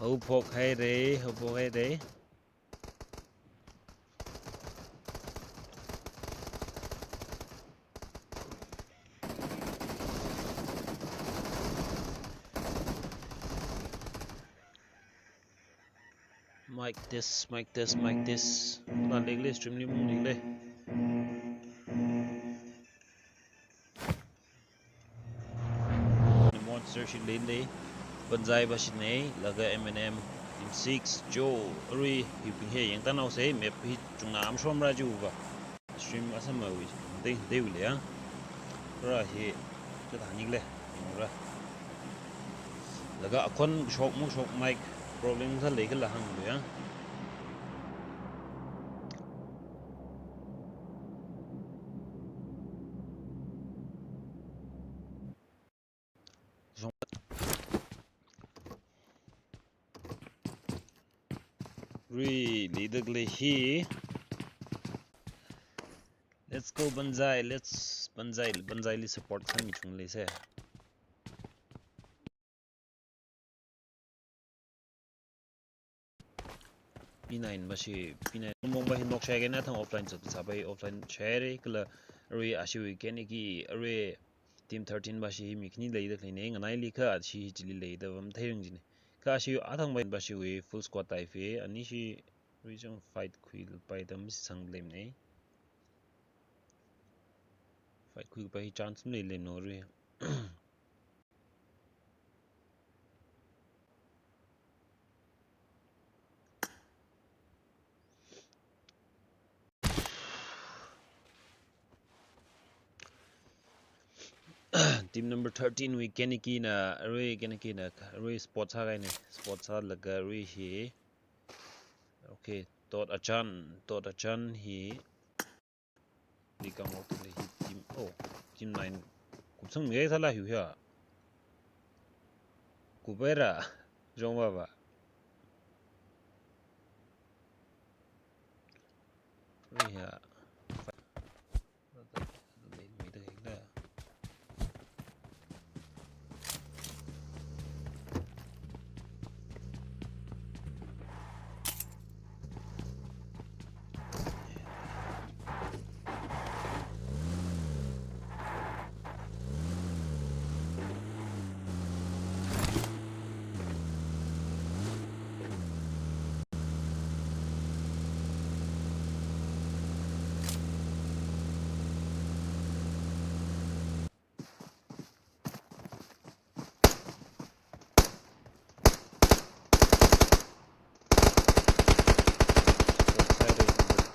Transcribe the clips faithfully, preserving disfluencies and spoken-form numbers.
Haophok haira, haophok haira. Mic test, mic test, mic test. Kala leile, stream li mung leile. Monster shi leile. Banzai va shina, laga M N M, Team six, Joe, arui hibing hi yangtānhaosa, map hi chungna amshomra jiva. Stream asāmawui, dei, deiwui leiya. Ra hi, kathā nikle, yangra. Laga akhon shok mashok mic problem sālei khala hānglu ya. Really, the glitch here. Let's go, Banzai. Let's Banzai, Banzai li support sāmi chungli se. P nine va shi, P nine mong va hin nok shai kena thang offline sā, sā va offline shai re kala arui ashiwui keniki arui Team thirteen va shi hi mi khani leida khaleina, nganaili kha shi hi chili leida va matheiring jina. Kha ashiwui athang va shiwui full squad tai fi, ani shi region fight khuipai tam si sang lem ne. Fight khuipai chance maleilem no re. Team number thirteen wui keniki na, arui keniki na, arui spot sākahaina, spot sālaga arui hi. Okay, Tot Achan, Tot Achan hi. Likang wak tali hi team, oh, team nine. Kupsang mi sāla hiu ya. Kupaira, jong va va. Ui ya.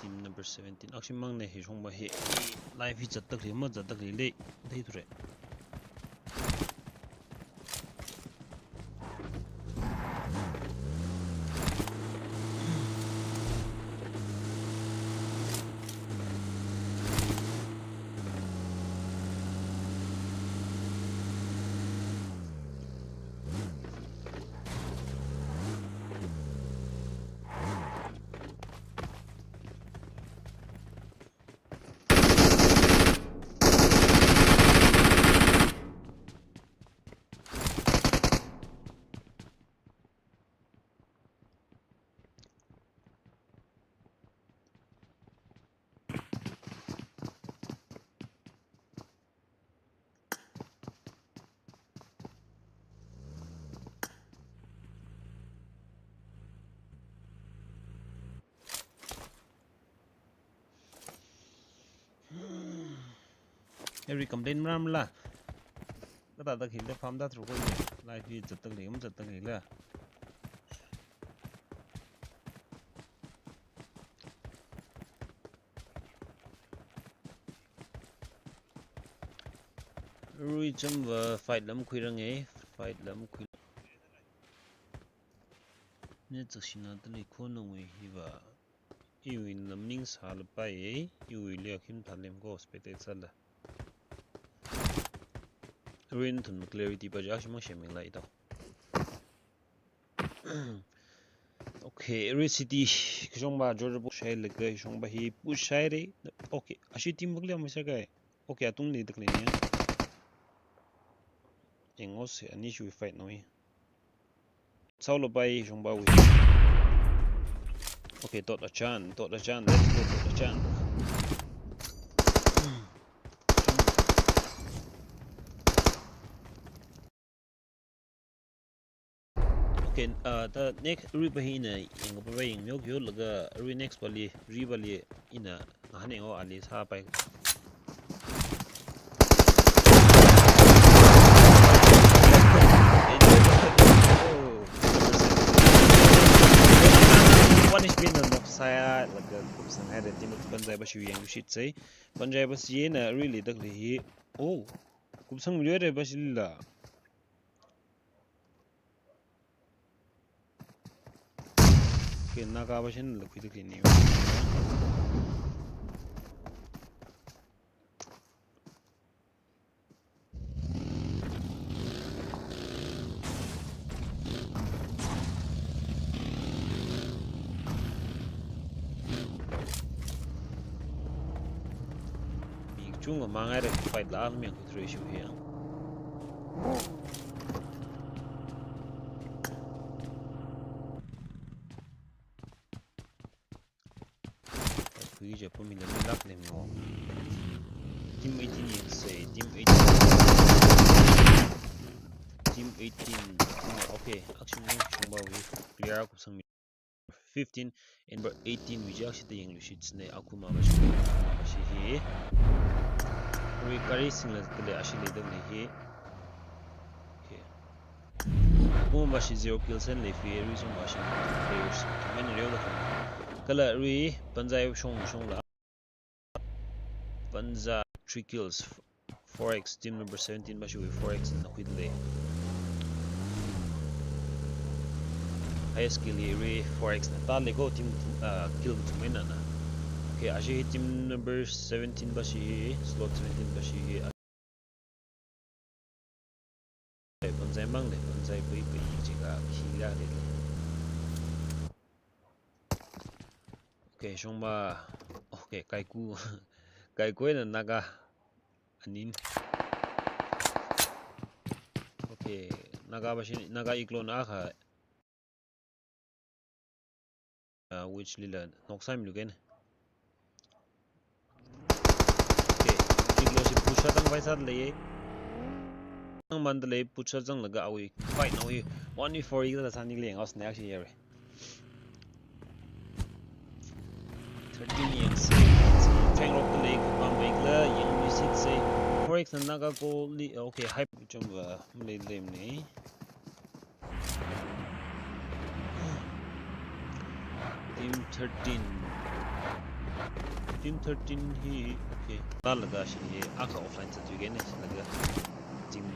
Team number seventeen. Akshi mang ne hi shong ba hi. Live hi zattak li, ma zattak li le. Dei ture. Every complain maram la. Kata ta khil ta farm ta thru ko ye. Live hi zattak li, um zattak li la. Rui cham va fight lam khuirang e, fight lam khui. Ne chak shina tali kho nong e hi va. Iwui lam ning sālapai e, iwui le khim thalem ko spectate sāla. Rui thun clarity pa ja shimang sheming lai to. Okay, Red City, kashong ba George push hai laga shong ba hi push hai re. Okay, ashi team bak liya misa kai. Okay, atung ni tak ni. Engos ani shu fight no. Saolo pai Shongpawui. Okay, dot a chan, dot a chan, let's go, dot a chan. Okay, uh, the next arui pa hina yangkapa yangmiyo kyo laga arui next pali, ri pali ina ngahān yangao ali sāpai. One H P na nok sāya laga kupsang haira, team Panjai pa shi yangshitsei. Panjai pa shi na arui leidalei hi. Oh, kupsangmiluira pa shila. Okay, Naga pa shina la khuida kini. Mi chunga mangai re fight la mi yang khuithuishi hi. Khuija pumina mi lak lem ngo. Team eighteen yangsei, team eighteen. Team eighteen. Okay, action mo Shongpawui clear kupsangmi. Fifteen, number eighteen wui jak shita yangluishitsei, Akuma pa shi, Akuma pa shi hi. Arui gari singla kale ashi leidalei hi. Okay. Akuma pa shi zero kills eina lei, arui Shongpa pa shi players main reo da. Kala arui Panjai Shong, Shongla. Panjai three kills, four X, team number seventeen pa shiwui four X na khuidalei. Highest kill hi arui four X na tālei ko, team, uh, kill kathum eina na. Okay, ashi hi team number seventeen pa shi hi, slot seventeen pa shi hi. Panjai mang lei, Panjai pui pui jiakha khi ga lei. Okay, Shongpa. Okay, Kaiku. Kaiku eina Naga. Anin. Okay, Naga pa shi, Naga iglona akha. Uh, which lila nok sāmilu kene. Okay, iglo shi push zangpai sādalei. Zangmandalei, push zanglaga awui fight na hi one v four igla sāni leng aus ne ashi yare. Thirteen yangsei. Cheng rok dalei kupam baikla yangluishitsei. Four X na Naga ko li, okay, hype chum, uh, malei lem ne. Team thirteen. Team thirteen hi, okay. Talaga shi hi akha offline sāthuikene, laga team,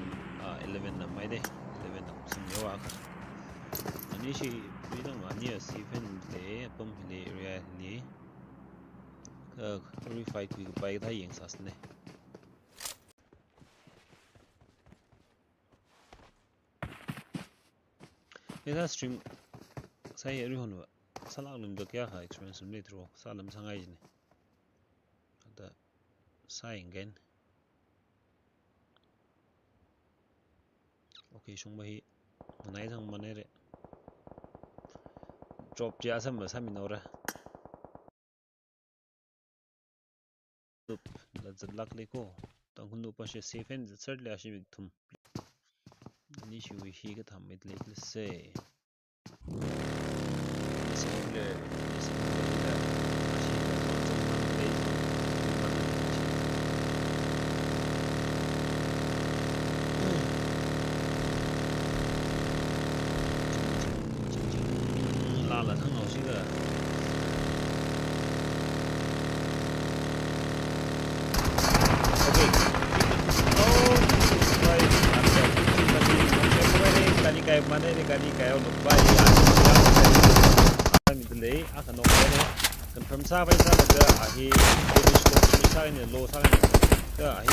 ah, eleven na maide, eleven na sim yawa akha. Ani shi, pi dang ani a seven le, apam le, area le. Ka, ka refight kui pai thai yangsāsne. Ina stream sāi aruihon va, sālak lungda kayākha experience leidalei, sālam sāngai jine. Ada sāi again. Okay, Shongpa hi nai zangmane re. Drop chi asam va sāminora. Tup, la zatlak lei ko. Tangkhul nupa shi safe and certainly ashi mik thum. Ani shiwui hi katham mit lei lese. Similar, similar, ashi ka zangman lei, zangman lei. Lala thang nao shiga. Okay. Oh, right. Kani kai mane, kani kai ono pai. Kani delay, akha nok pai. Confirm sāpai sālaga ahi, finish low, finish sāni, low sāni. Ka ahi,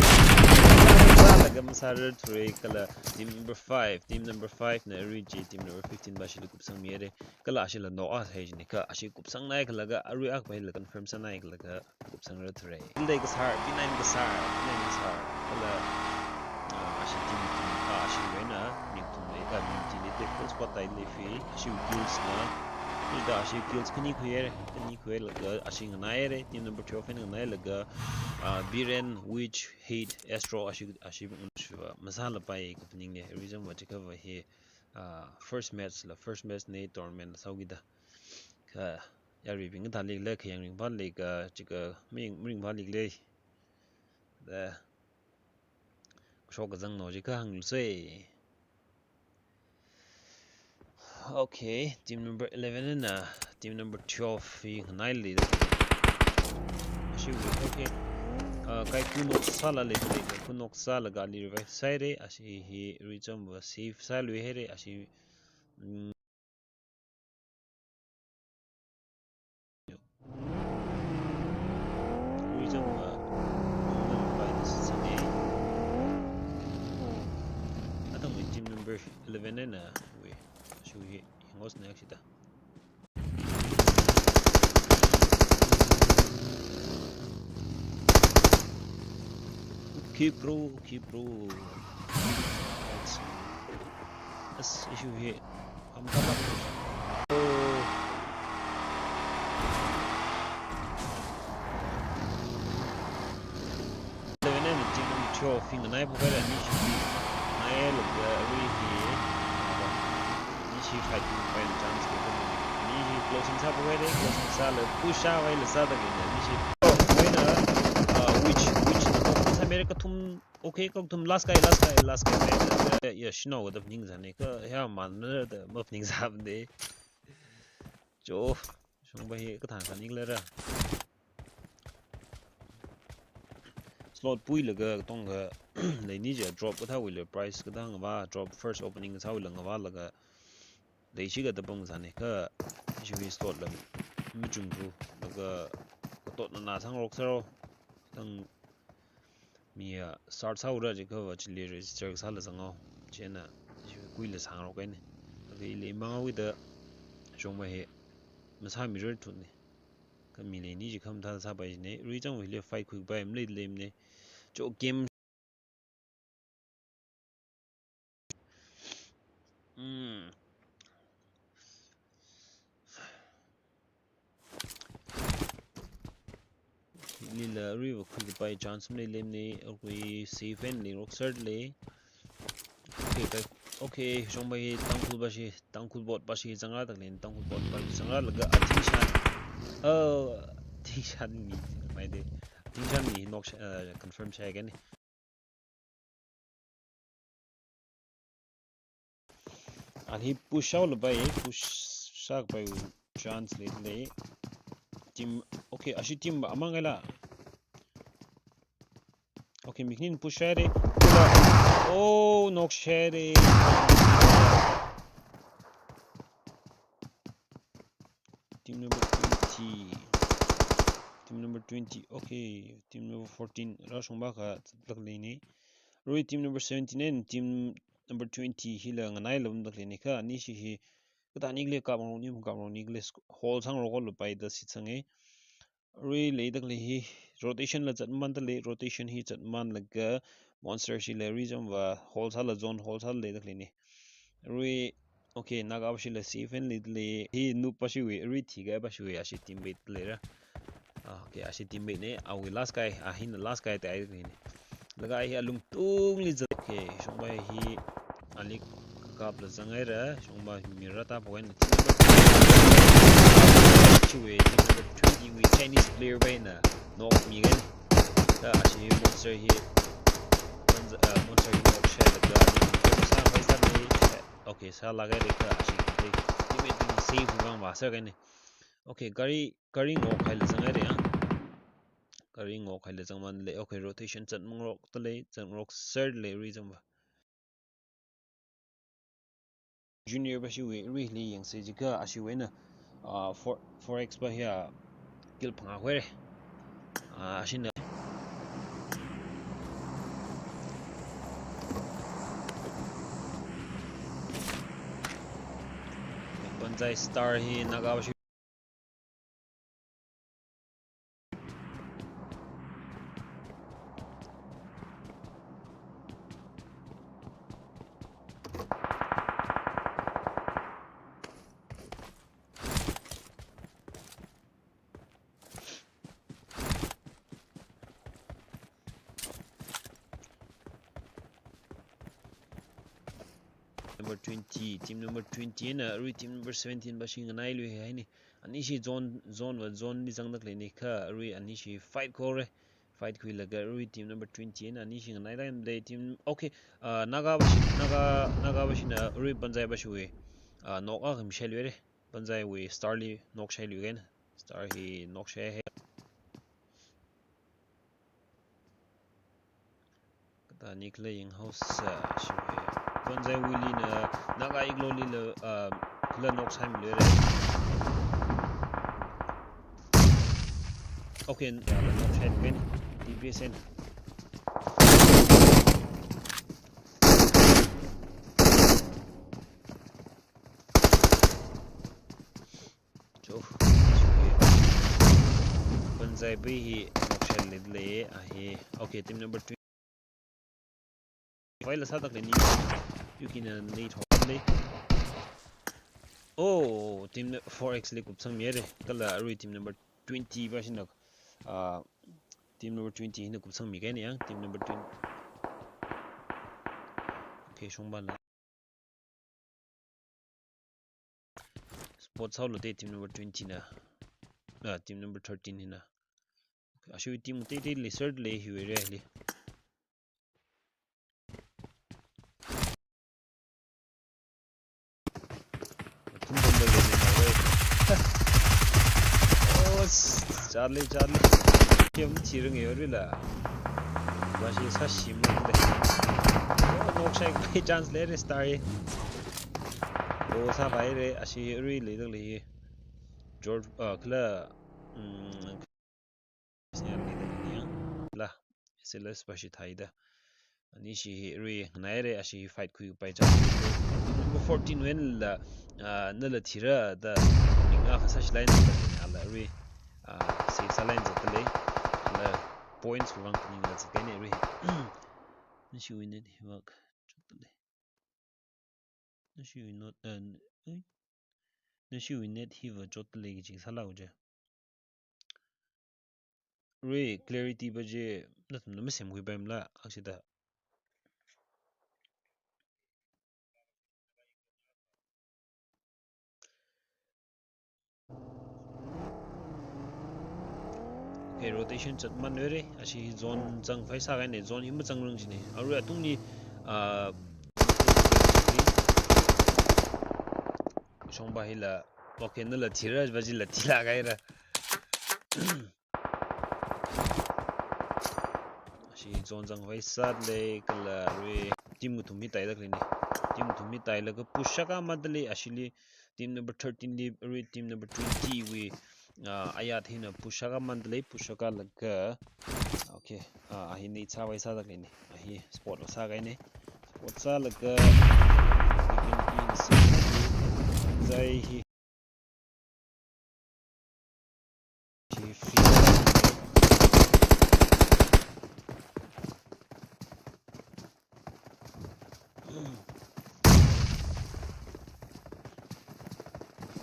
sālaga masārar thurei kala team number five, team number five na arui chi team number fifteen pa shili kupsangmire. Kala ashila nok a thai jine, ka ashi kupsangnai kalaga arui akha pa hila confirm sānai kalaga kupsangrar thurei. Indai kasār, P nine kasār, P nine kasār. Kala, ah, ashi team, team, ah, ashiwui eina, mi thum lei, ah, mi chi lei, take first Squad tai lefi, ashi kills na. Ida ashi kills khani khuihaira, khani khuilaga ashi nganaihaira, team number twelve eina nganailaga, ah, Biren, Witch, Hate, Astro, ashi, ashi nganashuwa, masālapai kaphaninga, reason va chiakha va hi, ah, first match la, first match na tournament la sāhaokida. Kha, yaruibing kathālikhala, khayang ringphālikhala, chiakha maring, maringphālikhala. Da. Kashok kazang no chiakha hānglusei. Okay, team number eleven eina team number twelve hi nganaili. Ashi, okay. Ah, kaikhunok sāla leilei, kaikhunok sālaga ali revive sāhaira, ashi hi reason va save sāluihaira, ashi, mm, Reason va, uh, by this thing, eh? Atang wui team number eleven eina, wui, shu hi, hingos next ita. Keep bro, keep bro. As issue hi. Am kala. Oh. Eleven eina team number twelve hi nganaiphok haira, anishi hi nganailaga arui hi. Anishi fight pai chance khalei. Anishi closing sāphok haira, closing sālaga push sāhaila sāda khalei anishi. Oh, wui eina, uh, Witch, Witch na knock sāmira kathum. Okay, kathum last guy, last guy, last guy. Ya, ya, shinao da phaningsāna, kha ya man da maphaningsāmana. Cho, shongpa hi kathā kathāningla ra. Slot puilaga katongkha leini ja drop kathāwuila prize kathā ngavā, drop first opening kathāwuila ngavālaga leishi kathā pamsāna, kha ishiwui slot la machungthu, laga katot nana sāngarok sāro, tang mi ya start sāura jiakha va chili register sāla zangao. Chieina ishiwui kuila sāngarok kahaina. Laga ili mangawuida shongpa hi masāmirarthuna. Kha mi leini jiakha mathāda sāpai jina. Reason va hili fight khuipai maleilei mana. Cho game. Mm. Lila arui va khuikapai chance maleilei mana, arui safe and lei rock start lei. Okay, kai. Okay, shongpa hi Tangkhul pashi, Tangkhul bot pashi zangra da khalei, Tangkhul bot pashi zangralaga Athingshan. Oh, Athingshan ni, mai de. Athingshan ni knock sha-, uh, confirm sāhaikahaina. Ani push sāhaolapai, push sākapai chance leilei. Team, okay, ashi team va amang kahaila. Okay, mi khani push sāhaira. Oh, knock sāhaira. Team number twenty. Team number twenty. Okay, team number fourteen. Rāshungpa kha laga leina. Arui team number seventeen and team number twenty hila nganaila pamda khaleina, kha anishi hi kathānikhala kapngarokni, kapngaroknikhala sc-, hold sāngarok kala paida shitsanga. Arui leida khalei hi rotation la zatmamānda lei, rotation hi zatmamānlaga monster shila reason va hold sāla zone hold sāla leida khaleina. Arui, okay, Naga pashila safe and leida lei. Hi noob pashiwui, arui thikahai pashiwui ashi teammate leira. Ah, okay, ashi teammate na, awui last guy, ah, hina last guy tai khalei na. Laga hi alungtungli zat. Okay, shongpa hi ali kakapla zanghaira, shongpa hi mirata point. Chiwui, team number twenty wui Chinese player pa hina knock mihaina. Kha ashi monster hi, monster, ah, monster hi knock sālaga, sā, sā, sā, sā, okay, sālaga de kha ashi teammate safe vang va sākahaina. Okay, gari, gari ngokhaila zanghaira ya. Gari ngokhaila zangmamān lei. Okay, rotation zatngarokta lei, zatngarok sāda lei, reason va. Junior pashiwui arui hili yangsa jiakha ashiwui eina, ah, four, four X pa hiya kill phangā khuihaira. Ah, ashina. Banzai Star hi Naga pashi number twenty, team number twenty eina arui team number seventeen pashi nganailuihaini. Anishi zone, zone va zone li zangda khaleini kha arui anishi fight khuire. Fight khuilaga arui team number twenty eina anishi nganailuilei team. Okay, uh, Naga pashi, Naga, Naga pashina arui Panjai pashiwui, uh, knock akha mishailuire. Panjaiwui Star li knock shailuihaina. Star hi knock shaihai. Kathāda nikhala yanghaosa shiwui. Panjaiwuilina, Naga Igloolila, uh, kala knock shaimiluire. Okay, uh, knock shaihaini. D P S eina. Cho. Panjai bai hi knock shailei, ah, hi. Okay, team number three. Vai la sāda khaleini. Yukina nade thokle. Oh, team four X li kupsangmihaire. Kala arui team number twenty pashina, ah, team number twenty hina kupsangmi kahaina yang, team number twenty. Okay, shongba la. Spot sāhaolate team number twenty na. Ah, team number thirteen hina. Ashiwui team teitei lizard lei hiwui area li. Thum thum lei lei lei. Oh, s-, Charlie, Charlie. Kem thirang yorila. Bashi sāshim lei. Oh, knock shaipai chance leire Star hi. Oh, sāpaire, ashi arui leida khalei hi. George, ah, kala, mm, Senior leader ni yang la, S L S pashi thaida. Anishi hi arui nganaire, ashi fight khuipai chance. Number fourteen wui eina la, ah, nala thira da ning akha sāshilai na da ni ala arui, ah, save sālai na zatdalei. Ala points wui vang ning zatkahaina arui. Nashiwui net hi vak chotdalei. Nashiwui not, uh, n-, eh? Nashiwui net hi va chotdalei kaji sālao je. Arui clarity pa je nathumna masemkhuipaimala, akshida. Okay, rotation zatman haire, ashi zone zangpai sākahaina, zone hi mazangrang jina. Arui atungli, ah, shongba hila, okay, nala thira, bajila thila kahaira. Ashi zone zangpai sālei kala arui team kathum hi taida khaleini. Team kathum hi tailaga push sākhamandalei, ashili team number thirteen li arui team number twenty wui, ah, ayat hina push sākhamandalei, push sākalaga. Okay, ah, ahi ni chāpai sāda khaleini. Ahi spot sākahaina. Spot sālaga. Zai hi.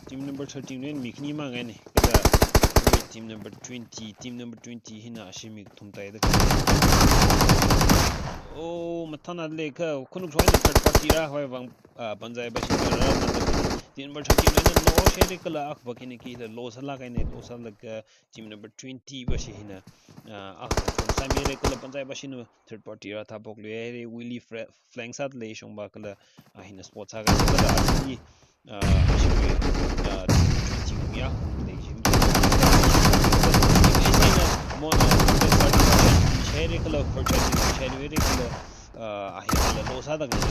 Team number thirteen wui eina mi khani mang kahaina. Kala team number twenty, team number twenty hina ashi mi kathum taida. Oh, mathānalei kha, khanuk shoina third party rāhaowa vang, ah, Panjai pashi rā, Panjai pashi. Team number thirteen wui eina low shaire kala akha pa khani kila low sālakahaina, low sālaga team number twenty pashi hina, ah, akha pa sāmire kala Panjai pashina third party rāthaphokluihaire, Willy fra-, flank sālei shongba kala, ah, hina spot sākahaina kala, ah, hi, ah, ashiwui, ah, twenty wui ya, lei shim. Hina, mon, ah, third party shaire kala, first party shailuire kala, ah, ahi kala low sāda kala,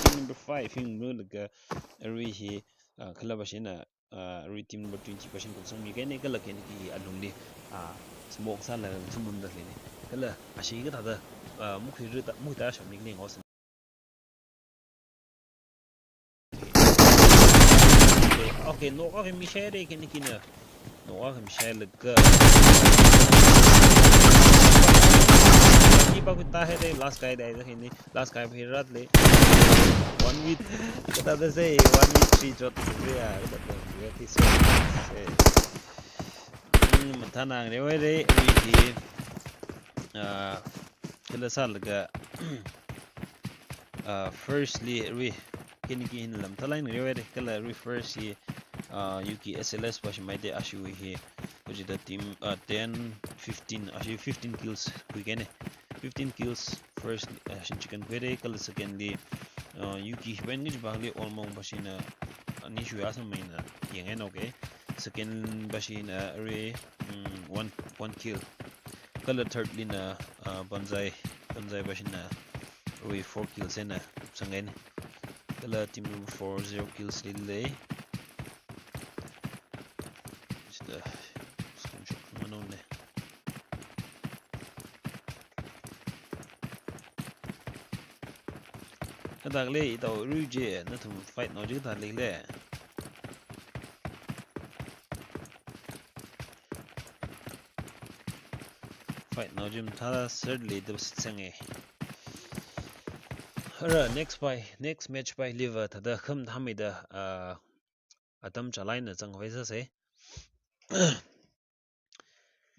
team number five, hing mu laga, arui hi, ah, kala pashina, ah, arui team number twenty pashi kupsangmi kahaina kala khani ki alungli, ah, smoke sālaga thumamda khaleina. Kala ashi kathāda, ah, mukhui rita, mukhui ta shami ni ngos. Okay, knock akha mishaire khani kina. Knock akha mishailaga. Ni pa kuta haire, last guy dai da khaleini. Last guy pa hi rālei. One v, kathāda sāi, one v three chotdalei ya, kathāda, ya, this one, eh. Hmm, mathānang re, wai re, arui hi, ah, kala sālaga, uh, first li arui kini ki hin lam talai ni re kala arui first hi, uh, U K S L S pa shimai de ashiwui hi. Kujida team, uh, ten, fifteen, ashi fifteen kills khuikene. Fifteen kills first, uh, shin chicken khuire kala second li, uh, U K hi ben ngi jibang li Olmong pa shina, uh, ani shuya sa maina yeng en, okay. Second pa shina arui, mm, one, one kill. Kala third lina, uh, Banzai, Banzai pa shina arui four kills ena sang en. Kala team number four zero kills li lei. Just, uh, screenshot manone. Kadak lei, itao rui je, nathum fight nao je kadak lei le. Fight nao jim thada third li da sit sange. Ara, next pai, next match pai liver thada kham thamida, uh, atam chalaina chang hoi sa se.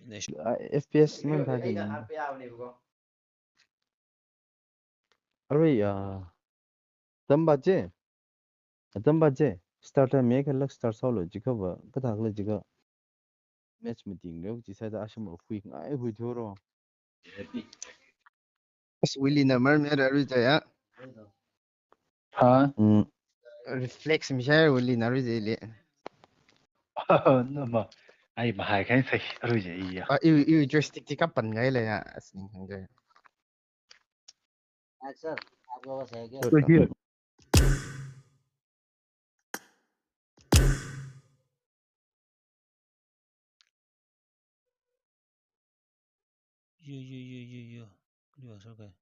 Next. Ah, F P S man tha jin. Arui, ah, tamba je. Tamba je. Start time me khalak start solo jikha ba, kathak le jikha. Match meeting le, ji sai da asham hui ngai hui thoro. As Willy na mar me ra rui ja ya. Ha? Mm. Reflex mi shai Willy na rui ja le. Nama. Ai, mahai kai sai rui ja iya. Ah, iu, iu joystick ti kapan ngai le ya. As ning hang ja. Action. आप लोगों से है क्या? Thank you. Yo, yo, yo, yo, yo. Kali wa sar kai.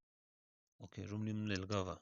Okay, room lim lel ka va.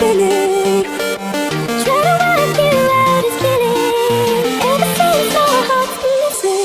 feeling. Trying to work you out is killing. Ever since our hearts been missing.